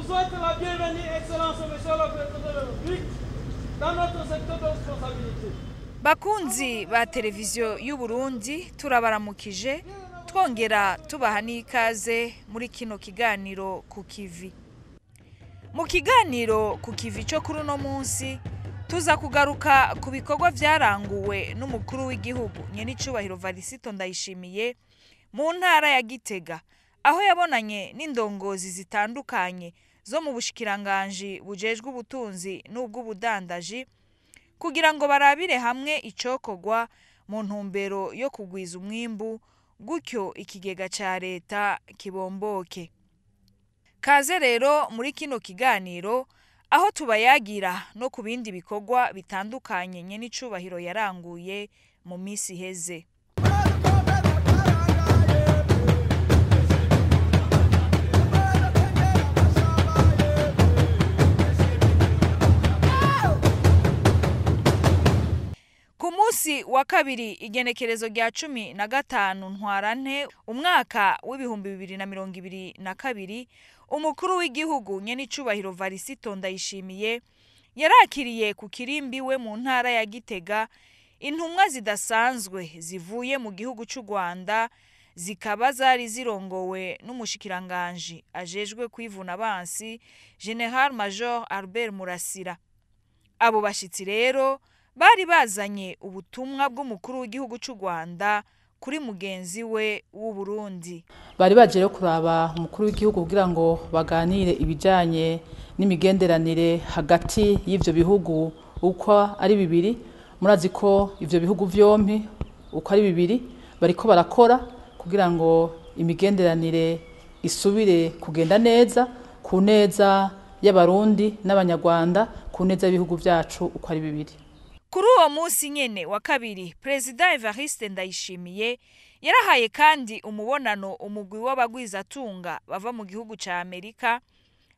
souhaite la bienvenue, Excellence, Monsieur le Président de la République, dans notre secteur de responsabilité. Bakunzi ba televiziyo y'u Burundi, turabaramukije twongera tubaha n'ikaze muri kino kiganiro ku kivi. Mu kiganiro ku kivi cyo kuri uno munsi tuza kugaruka ku bikorwa vyaranguwe n'umukuru w'igihugu Nyenicubahiro Varisito Ndayishimiye mu ntara ya Gitega, aho yabonanye n'indongozi zitandukanye zo mu bushikiranganji bujejwe ubutunzi n'ubw'ubudandaji kugira ngo barabire hamwe icokorwa mu ntumbero yo kugwiza umwimbu, gutyo ikigega ca leta kibomboke. Kaze rero muri kino kiganiro aho tubayagira no ku bindi bikorwa bitandukanye Nyenicubahiro yaranguye mu misi iheze. Ku munsi wa kabiri, igenekerezo rya 15 Ntwarante umwaka w'2022, umukuru w'igihugu Nyenicubahiro Varisito Ndayishimiye yarakiriye ku kirimbi we mu ntara ya Gitega intumwa zidasanzwe zivuye mu gihugu c'u Rwanda, zikaba zari zirongowe n'umushikiranganji ajejwe kwivuna abansi General Major Albert Murasira. Abo bashitsi rero bari bazanye ubutumwa bw'umukuru w'igihugu c'u Rwanda kuri mugenzi we w'u Burundi. Bari baje rero kuraba umukuru w'igihugu kugira ngo baganire ibijanye n'imigenderanire hagati y'ivyo bihugu uko ari bibiri. Murazi ko ivyo bihugu vyompi uko ari bibiri bariko barakora kugira ngo imigenderanire isubire kugenda neza ku neza y'Abarundi n'Abanyarwanda, ku neza y'ibihugu vyacu uko ari bibiri. Kuri uwo munsi nyene wa kabiri, Perezida Evariste Ndayishimiye yarahaye kandi umubonano umugwi w'abagwizatunga bava mu gihugu ca Amerika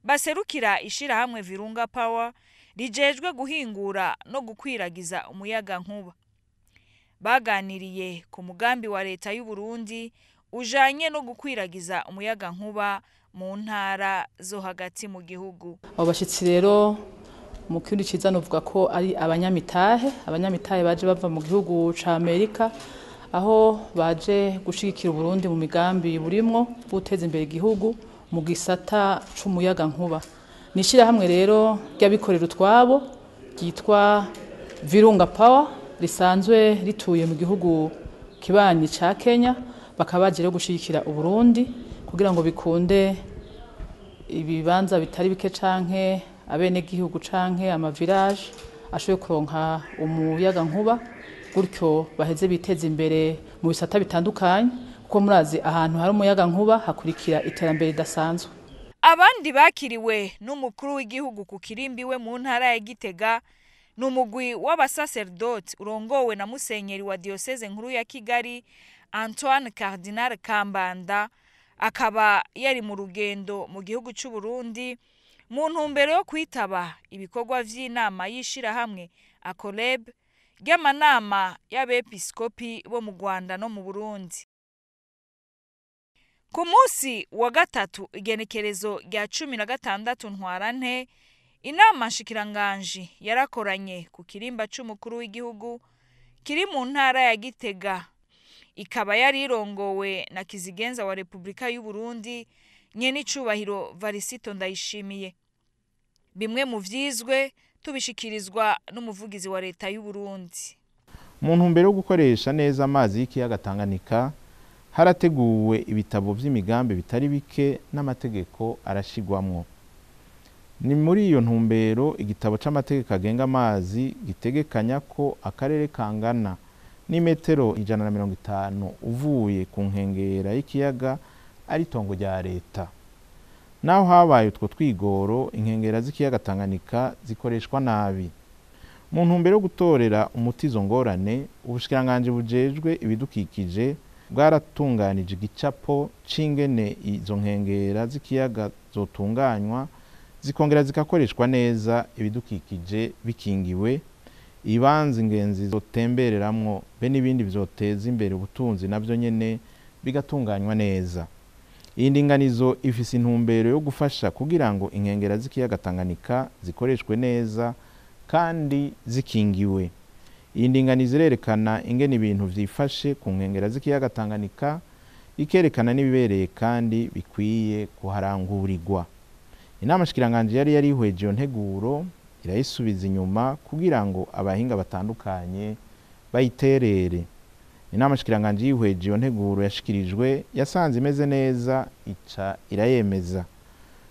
baserukira ishirahamwe Virunga Power rijejwe guhingura no gukwiragiza umuyaga nkuba. Baganiriye ku mugambi wa leta y'u Burundi ujanye no gukwiragiza umuyaga nkuba mu ntara zo hagati mu gihugu. Abo bashitsi rero mu kindi ciza novuga ko ari abanyamitahe baje bava mu gihugu ca Amerika, aho baje gushigikira Burundi mu migambi burimwo guteza imbere igihugu mu gisata c'umuyaga nkuba. Ni ishirahamwe rero ry'abikorera utwabo ryitwa Virunga Power risanzwe rituye mu gihugu kibanyi ca Kenya, bakaba baje rero gushigikira Uburundi kugira ngo bikunde ibibanza bitari bike canke abenegihugu canke ama village ashoboye kuronka umuyaga nkuba, gutyo baheze biteze imbere mu bisata bitandukanye, kuko murazi ahantu hari umuyaga nkuba hakurikira iterambere ridasanzwe. Abandi bakiriwe n'umukuru w'igihugu ku kirimbi we mu ntara ya Gitega ni umugwi w'abasaserdoti urongowe na musenyeri wa diocese nkuru ya Kigali Antoine Cardinal Kambanda, akaba yari mu rugendo mu gihugu c'u Burundi mu ntumbero yo kwitaba ibikorwa vy'inama y'ishirahamwe Akoleb ry'amanama y'abepiskopi bo mu Rwanda no mu Burundi. Ku munsi wa gatatu, igenekerezo rya 16 Ntwarante, inama nshikiranganji yarakoranye ku kirimba c'umukuru w'igihugu kiri mu ntara ya Gitega, ikaba yari irongowe na Kizigenza wa Republika y'u Burundi Nyenicubahiro Varisito Ndayishimiye. Bimwe mu vyizwe tubishikirizwa n'umuvugizi wa leta y'u Burundi. Mu ntumbero yo gukoresha neza amazi y'ikiyaga Tanganyika, harateguwe ibitabo vy'imigambi bitari bike n'amategeko arashigwamwo. Ni muri iyo ntumbero igitabo c'amategeko agenga amazi gitegekanya ko akarere kangana n'imetero 150 uvuye ku nkengera y'ikiyaga ari itongo rya leta. Naho habaye utwo twigoro, inkengera z'ikiyaga Tanganyika zikoreshwa nabi. Mu ntumbero yo gutorera umuti izo ngorane, ubushikiranganji bujejwe ibidukikije bwaratunganije igicapo c'ingene izo nkengera z'ikiyaga zotunganywa zikongera zikakoreshwa neza, ibidukikije bikingiwe, ibanza ingenzi zotembereramwo be n'ibindi bizoteza imbere ubutunzi navyo nyene bigatunganywa neza. Iyi ndinganizo ifise intumbero yo gufasha kugira ngo inkengera z'ikiyaga Tanganyika zikoreshwe neza kandi zikingiwe. Iyi ndinganizo irerekana ingene ibintu vyifashe ku nkengera z'ikiyaga Tanganyika, ikerekana n'ibibereye kandi bikwiye kuharangurirwa. Inama nshikiranganji yari yarihweje iyo nteguro irayisubiza inyuma kugira ngo abahinga batandukanye bayiterere. Inama nshikiranganji yihweje iyo nteguro yashikirijwe yasanze imeze neza, ica irayemeza,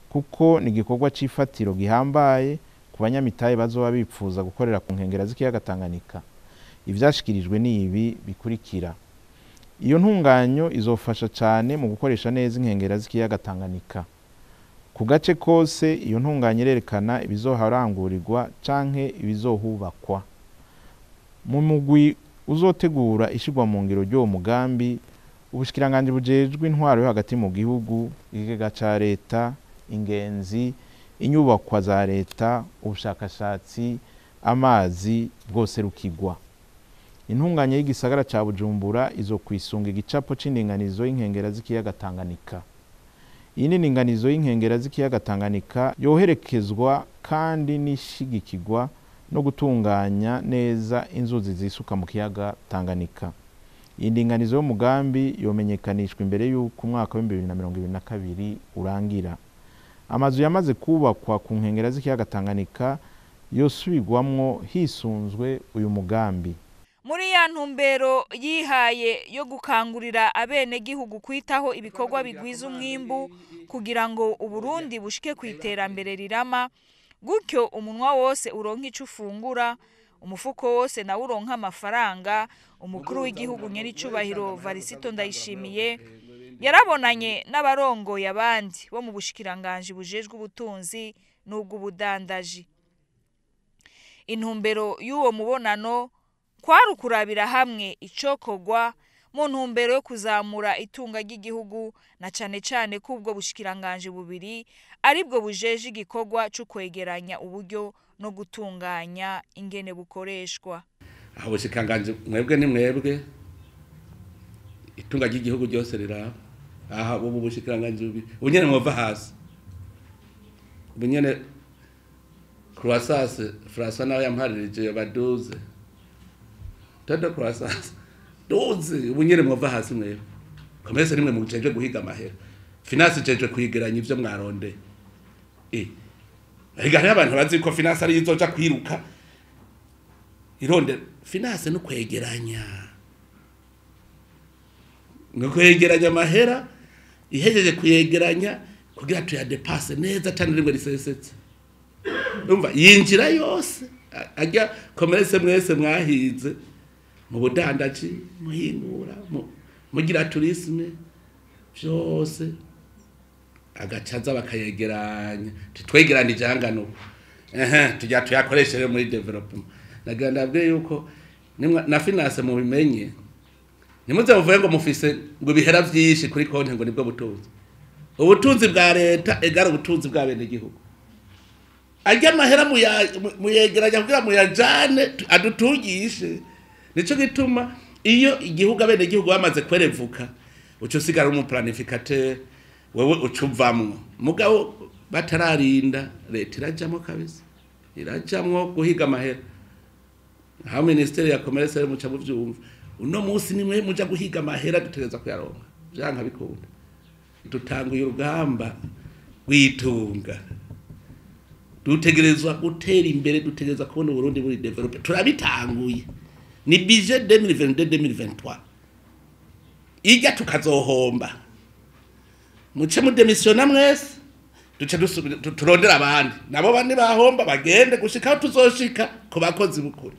kuko ni igikorwa c'ifatiro gihambaye ku banyamitahe bazoba bipfuza gukorera ku nkengera z'ikiyaga Tanganyika. Ivyashikirijwe ni ibi bikurikira: iyo ntunganyo izofasha cane mu gukoresha neza inkengera z'ikiyaga Tanganyika. Ku gace kose iyo ntunganyo irerekana ibizoharangurirwa canke ibizohubakwa. Mu mugwi uzotegura ishirwa mu ngiro ry'uwo mugambi, ubushikiranganji bujejwe intwaro yo hagati mu gihugu, ikigega ca leta, ingenzi, inyubakwa za leta, ubushakashatsi, amazi bwose rukigwa. Intunganye y'igisagara ca Bujumbura izokwisunga igicapo c'indinganizo y'inkengera z'ikiyaga Tanganyika. Iyi ni indinganizo y'inkengera z'ikiyaga Tanganyika yoherekezwa kandi n'ishigikirwa no gutunganya neza inzuzi zisuka mu kiyaga Tanganyika. Iyi ndinganizo y'umugambi yomenyekanishwa imbere y'uko umwaka w'ibihumbi bibiri na mirongo ibiri na kabiri urangira. Amazu yamaze kubakwa ku nkengera z'ikiyaga Tanganyika yosubirwamwo hisunzwe uyu mugambi. Muri ya ntumbero yihaye yo gukangurira abenegihugu kwitaho ibikorwa bigwiza umwimbu kugira ngo Uburundi bushike ku iterambere rirama, gutyo umunwa wose uronka ico ufungura, umufuko wose nawo uronka amafaranga, umukuru w'igihugu nyericubahiro Varisito Ndayishimiye yarabonanye n'abarongoye abandi bo mu bushikiranganji bujejwe ubutunzi n'ubw'ubudandaji. Intumbero y'uwo mubonano kwari ukurabira hamwe icokorwa mu ntumbero yo kuzamura itunga ry'igihugu, na cane cane ko ubwo bushikiranganji bubiri aribwo bujeje igikorwa co kwegeranya uburyo no gutunganya ingene bukoreshwa. Aho bushikiranganji mwebwe ni mwebwe itunga ry'igihugu ryose riraba. Aha ubu bushikiranganji bubiri ubunyene mwova hasi, ubunyene croissance François nawe yamharirije baduze todo croissance duze, ubunyene mwova hasi mwebwe komese nimwe mujeje guhiga amahera, finance jeje kwigeranya ivyo mwaronde. Higa hari abantu bazi ko finance ari izoja kwiruka ironde. Finance no kwegeranya, no kwegeranya amahera, ihejeje kuyegeranya kugira tuyadepasse neza cyane rimwe risesetse. Umva yinjira yose ajya commerce mwese mwahize mu budandaji, muhingura, mugira tourisme byose, agacaza bakayegeranya, titwegeranije hangano tujya tuyakoresha muri development. Nagira ndabwiye yuko na finance mu bimenye, nimuze muvuye ngo mufise ngo bihera vyinshi kuri konti ngo nibwo butunzi. Ubutunzi bwa leta egara ubutunzi bwa bene gihugu. Ajya amahera muyegeranya kugira muyajane adutungishe. Nico gituma iyo igihugu abene gihugu bamaze kwerevuka, uco sigara umu planificateur wewe ucuvamwo. Mugabo batararinda leta irajamwo kabisa, irajamwo guhiga amahera. Ha ministeri ya commerce ari muca muvyumva, uno munsi nimwe muja guhiga amahera dutegereza kuyaronka vyanka bikunda. Dutanguye urugamba rw'itunga, dutegerezwa gutera imbere, dutegereza kubona Uburundi buri develop. Turabitanguye, ni budget 2022-2023 ijya tukazohomba, muce mu demisiona mwese, duce turondera abandi nabo bane bahomba bagende gushika tuzoshika ku bakozi bukuri.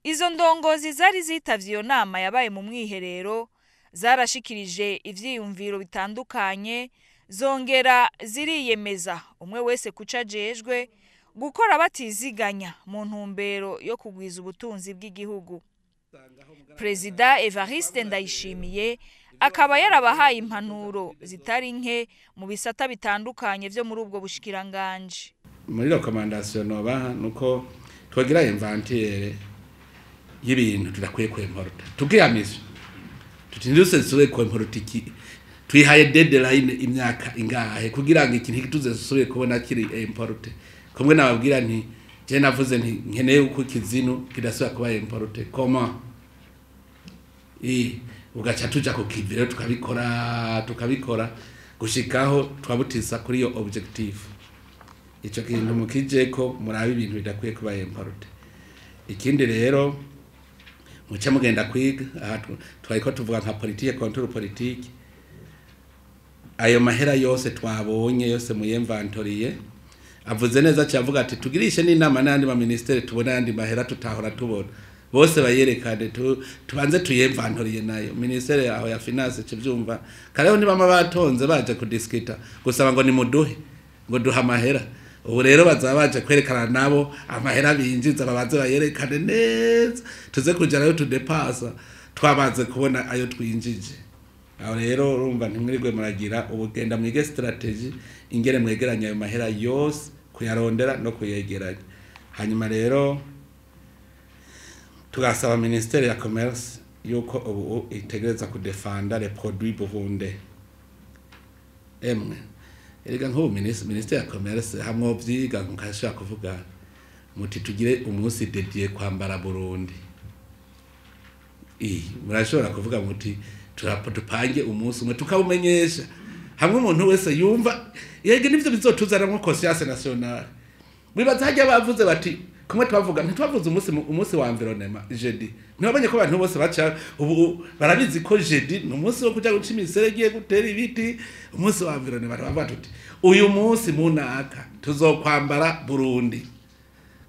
Izo ndongozi zari zitavye iyo nama yabaye mu mwiherero zarashikirije ivyiyumviro bitandukanye, zongera ziriyemeza umwe wese kucajejwe gukora batiziganya mu ntumbero yo kugwiza ubutunzi bw'igihugu. Perezida Evariste Ndayishimiye akaba yarabahaye impanuro zitari nke mu bisata bitandukanye vyo muri ubwo bushikiranganje. Muri recommandation nobaha nuko twagira inventaire y'ibintu tudakwiye kwemporta, tukiyamisha tutinduse sure kwemporta iki Twihaye deadline imyaka ingahe kugira ngo ikintu kituze dusubire kubona kiri importé? Kumwe nababwira nti je navuze nti nkeneye uko kizinu kidasubira kuba importé, comment? Ugaca tuja ku kivi rero, tukabikora gushikaho twabutisa kuri iyo objectif. Ico kintu mukijeko, murabe ibintu bidakwiye kuba importé. Ikindi rero, muce mugenda kwiga aha, twariko tuvuga nka politique, contrôle politique. Ayo mahera yose twabonye yose muyemvantoriye. Avuze neza, cyavuga ati tugirishe n'inama n'ayandi ma ministère, tubona ayandi mahera tutahora tubona, bose bayerekane, tubanze tuyemvantoriye nayo. Ministère aho ya finance kivyumva kareho, nibama batonze baje kudiskita gusaba ngo nimuduhe, ngo duha amahera. Ubu rero bazaba baje kwerekana nabo amahera binjiza, babanze bayerekane neza, tuze kuja nayo tudepasa twabanze kubona ayo twinjije. Aho rero urumva ntimwirirwe muragira ubugenda, mwige stratégie ingene mwegeranya ayo mahera yose, kuyarondera no kuyegeranya. Hanyuma rero tugasaba ministère ya commerce yuko ubu itegereza kudefanda les produits burundais. Emwe, erega nk'ubu ministère ya commerce hamwe vyiga mukashobora kuvuga muti tugire umunsi dédié kwambara Burundi. Murashobora kuvuga muti tupange umunsi umwe tukawumenyesha, hamwe umuntu wese yumva yege nivyo bizotuzanamwo conscience nationale. Wibaza hajya bavuze bati kumwe twavuga, ntitwavuze umunsi wa environnement jeudi, ntibabonye ko abantu bose baca ubu barabizi ko jeudi ni umunsi wo kuja guca imiserege, gutera ibiti, umunsi wa environnement? Baravuga tuti uyu munsi munaka tuzokwambara Burundi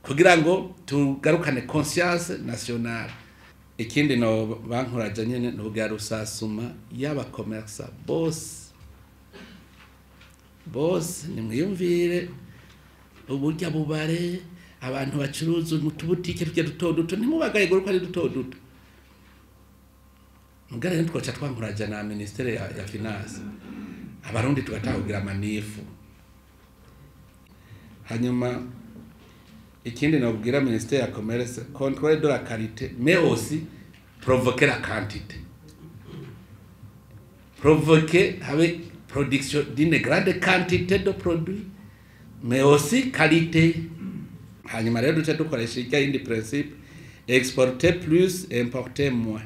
kugira ngo tugarukane conscience nationale. Ikindi no bankuraja nyene no bwa rusasuma y'aba commerçants bose bose, nimwiyumvire uburya bubare abantu bacuruza mu tubutike tujya duto duto, ntimubagaye ko ari duto duto. Mugare rero twoca twankuraja na ministère ya finance, abarundi tugatahugira manif. Hanyuma ikindi nabwira ministère ya commerce: contrôle de la qualité, mais aussi provoquer la quantité, provoquer avec production d'une grande quantité de produits, mais aussi qualité. Hanyuma rero duce dukoresha irya yindi principe: exporter plus, importer moins.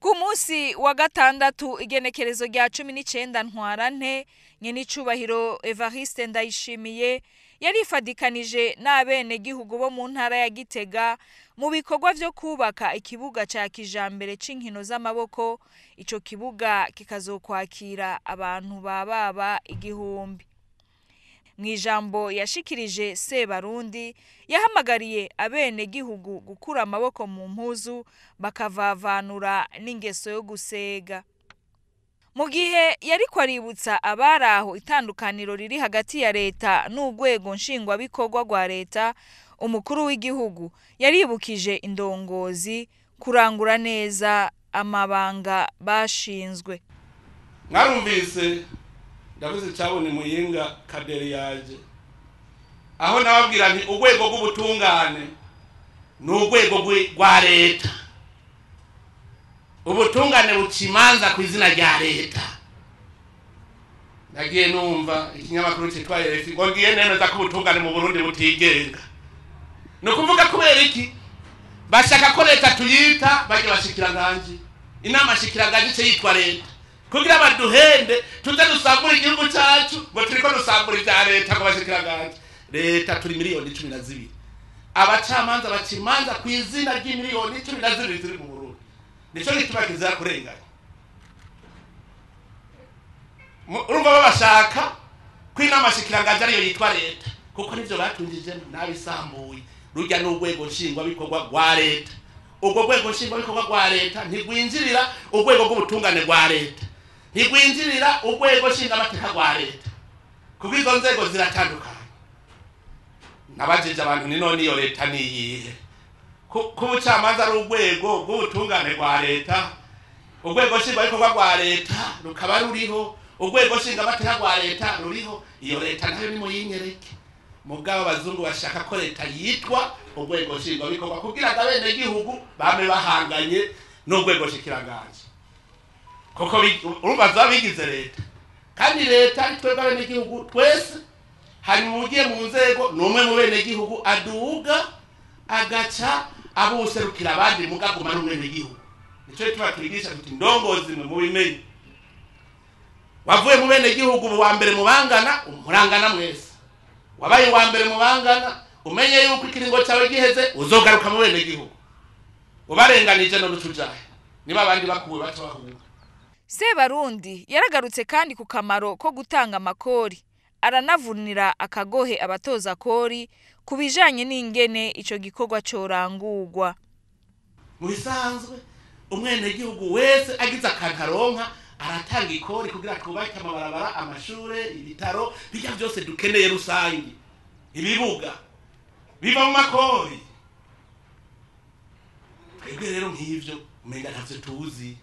Ku munsi wa gatandatu, igenekerezo rya 19 Ntwarante, nyenicubahiro Evariste Ndayishimiye yarifadikanije n'abenegihugu bo mu ntara ya Gitega mu bikorwa vyo kubaka ikibuga ca kijambere c'inkino z'amaboko. Ico kibuga kikazokwakira abantu bababa 1000. Mu ijambo yashikirije Sebarundi, yahamagariye abenegihugu gukura amaboko mu mpuzu bakavavanura n'ingeso yo gusega. Mu gihe yariko aributsa abari aho itandukaniro riri hagati ya leta n'urwego nshingwabikorwa rwa leta, umukuru w'igihugu yaribukije indongozi kurangura neza amabanga bashinzwe. Mwarumvise ndavuze cyabone Muyinga kaderi yaje aho, nababwira nti urwego rw'ubutungane ni urwego rwa leta. Ubutungane buca imanza ku izina rya leta. Nagiye numva ikinyamakuru cyitwa RFI ngo ngiye nemeza ko ubutungane mu Burundi butigenga. Ni ukuvuga kubera iki? Bashaka ko leta tuyita bajya bashikiranganje, inama shikiranganje ce yitwa leta, kugira baduhende tuze dusambura igihugu cyacu ngo turiko dusambura ibya leta, ngo bashikiranganje. Leta turi miliyoni 12, abacamanza baca imanza ku izina ry'imiliyoni 12 ziri mu Burundi. Nico gituma kizira kurenganya. Urumva babashaka ko inama shikiranganje ariyo yitwa leta, kuko nivyo batungije nabisambuye. Rujya n'urwego nshingwabikorwa rwa leta. Urwo rwego nshingwabikorwa rwa leta ntirwinjirira urwego rw'ubutungane rwa leta, ntirwinjirira urwego nshingamateka rwa leta, kuko izo nzego ziratandukanye. Nabajije abantu ni none iyo leta niyihe ko ubucamanza ari urwego rw'ubutungane rwa leta, urwego nshingwabikorwa rwa leta rukaba ruriho, urwego nshingamateka rwa leta ruriho, iyo leta nayo nimuyinyereke? Mugabo abazungu bashaka ko leta yitwa urwego nshingwabikorwa kugira ngo abenegihugu bame bahanganye n'urwego shikiranganje. Koko urumva zabigize leta. Kandi leta ari twebwe abenegihugu twese, hanyuma ugiye mu nzego ni umwe mu benegihugu aduga agaca abuserukira abandi mugaguma n'umwenegihugu. Nico gituma twigisha tuti ndongozi mwe mubimenye. Wavuye mu benegihugu ubu wa mbere mubangana, umurangana mwese. Wabaye wa mbere mubangana, umenye yuko ikiringo cyawe giheze uzogaruka mu benegihugu. Ubarenganije none utujahe. Niba abandi bakuwe baca bahunga. Sebarundi yaragarutse kandi ku kamaro ko gutanga amakori, aranavunira akagohe abatoza kori ku bijanye n'ingene ico gikorwa corangurwa. Mu bisanzwe umwenegihugu wese agize akantu aronka aratanga ikori kugira twubake amabarabara, amashure, ibitaro, bijya byose dukeneye rusangi, ibibuga biva mu makori. Twebwe rero nk'ivyo umenga ntavyo tuzi.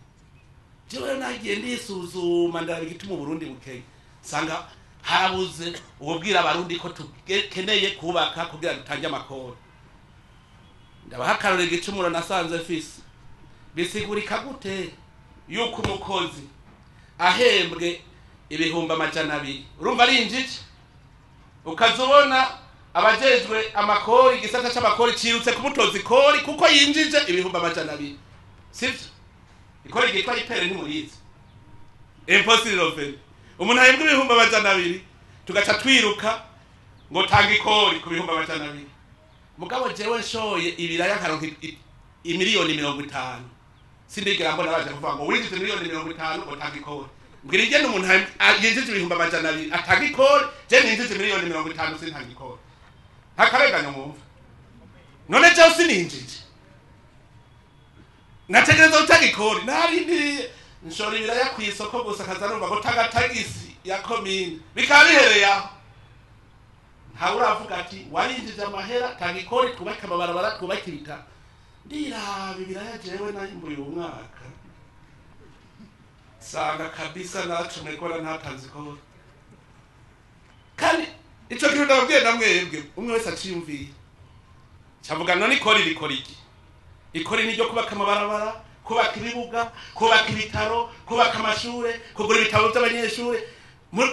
Jewe nagiye ndisuzuma ndaraba igituma Uburundi bukeye, nsanga harabuze uwobwira abarundi ko tukeneye kubaka kugira dutange amakori. Ndabaha akarorero igicumuro nasanze mfise. Bisigurika gute yuko umukozi ahembwe 200,000, urumva ari injiji, ukazobona abajejwe amakori, igisata c'amakori cirutse kumutoza ikori kuko yinjije 200,000, sivyo? Ikori ryitwa ipere ntimurizi, impossible revenue. Umuntu ahembwa 200,000 tugaca twiruka ngo tanga ikori ku 200,000. Mugabo jewe nshoye ibiraya nkaronka 50,000,000, sindigera mbona baje kuvuga ngo winjije 50,000,000 ngo tanga ikori. Mbwira ingene umuntu yinjije 200,000 atanga ikori, je ninjije 50,000,000 sintanga ikori. Nta mwumva. None jewe sininjije, nategereza gutanga ikori, narindiriye nshora ibiraya kw'isoko gusa kaza numva ngo tanga tagisi ya komine, bikaba bihereye aho. Ntawe uravuga ati warinjije amahera tanga ikori twubake amabarabara twubake ibitaro. Ndiraba ibiraya jewe nahimbuye uyu mwaka, sanga kabisa nacumye kubona ntatanze ikori. Kandi ico kintu ndababwiye na mwebwe umwe wese aciyumviye. Cavuga none ikori rikora iki? Ikori ni ryo kubaka amabarabara, kubaka ibibuga, kubaka ibitaro, kubaka amashure, kugura ibitabo by'abanyeshure.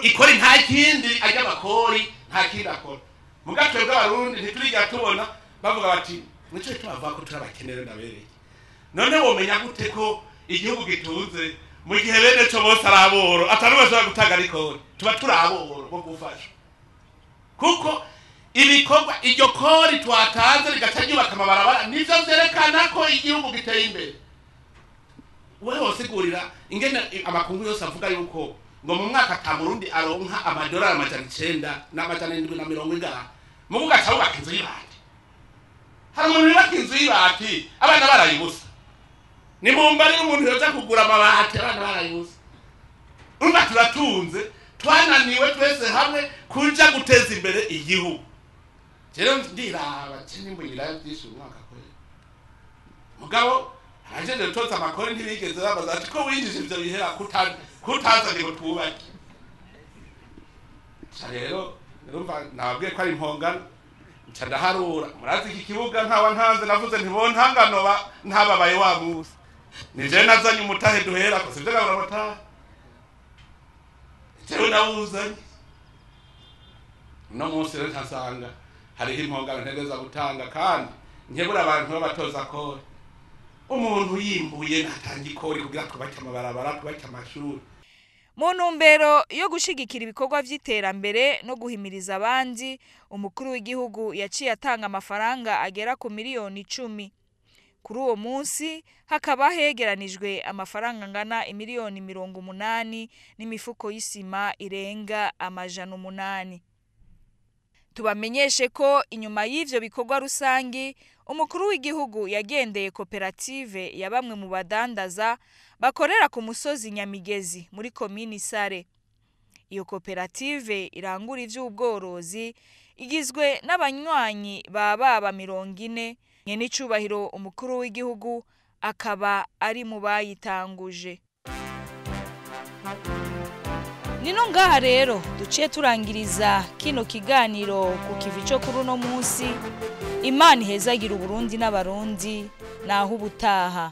Ikori nta kindi ajya amakori, nta kindi akora. Muga twebwe abarundi ntituriga tubona bavuga bati nico gituma bavuga ko turabakenera ndabereye. None womenya gute ko igihugu gitunze mu gihe bene co bose ari aboro, atari bashobora gutanga ikori? Tuba turi aboro bo gufasha. Kuko ibikorwa iryo kori twatanze rigaca ryubaka amabarabara nivyo vyerekana ko igihugu giteye imbere. Wewe wosigurira ingene amakungu yose avuga yuko ngo mu mwaka ata Murundi aronka amadolari 900 na 750, mugu ugaca wubaka inzu y'ibati. Hari umuntu yubaka inzu y'ibati abana barayibusa. Ni mumba rero umuntu yoja kugura amabati abana barayibusa. Urumva turatunze, twananiwe twese hamwe kuja guteza imbere igihugu. Rero ndiraba nimba ibiraya vyinshi umwaka kweli. Mugabo abajeje gutoza amakori ntibigeze babaza ati ko winjije ivyo bihera kutazanye ngo twubake. Ca rero urumva nababwiye ko ari impongano, nca ndaharura. Murazi iki kibuga ntawa ntanze, navuze ntibontangano ntababaye wa musi. Ni jewe nazanye umutahe duherako, sivyo gabura amatahe? Jewe nawuzanye. Uno munsi rero ntasanga hariho impongano ntegereza gutanga, kandi nkebura abantu b'abatoza kori. Umuntu yimbuye ntatanga ikori kugira twubake amabarabara, twubake amashuri. Mu ntumbero yo gushigikira ibikorwa vy'iterambere no guhimiriza abandi, umukuru w'igihugu yaciye atanga amafaranga agera ku 10,000,000. Kuri uwo munsi hakaba hegeranijwe amafaranga angana 80,000,000 n'imifuko y'isima irenga 800. Tubamenyeshe ko inyuma y'ivyo bikorwa rusangi, umukuru w'igihugu yagendeye koperative ya bamwe mu badandaza bakorera ku musozi Nyamigezi muri komini Sare. Iyo koperative irangura ivy'ubworozi igizwe n'abanywanyi ba baba 40. Nyenicubahiro umukuru w'igihugu akaba ari mu bayitanguje. Nino ngaha rero duciye turangiriza kino kiganiro ku kivi cyo kuri uno munsi. Imana ihezagira Uburundi n'abarundi, naho ubutaha.